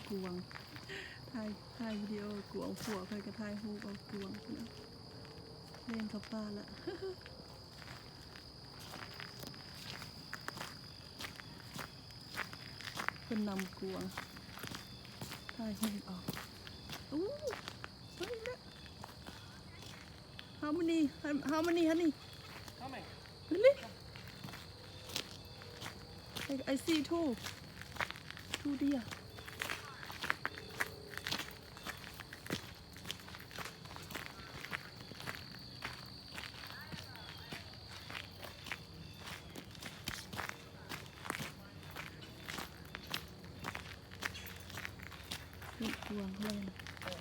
ກວາງ ຖ່າຍ ຖ່າຍວິດີໂອກວາງ ຜົວຂ້ອຍກໍຖ່າຍຮູບເອົາກວາງ ເພິ່ນເອົາ ແລ່ນເຂົ້າປ່າລະ ເພິ່ນນຳກວາງ ຖ່າຍຮູບເອົາ. ໂອ້ ເບິ່ງເດີ. How many? How many, honey? Coming. Really? I, I see two. Two deer. ເຫັນກວາງເຂົາເລີຍ.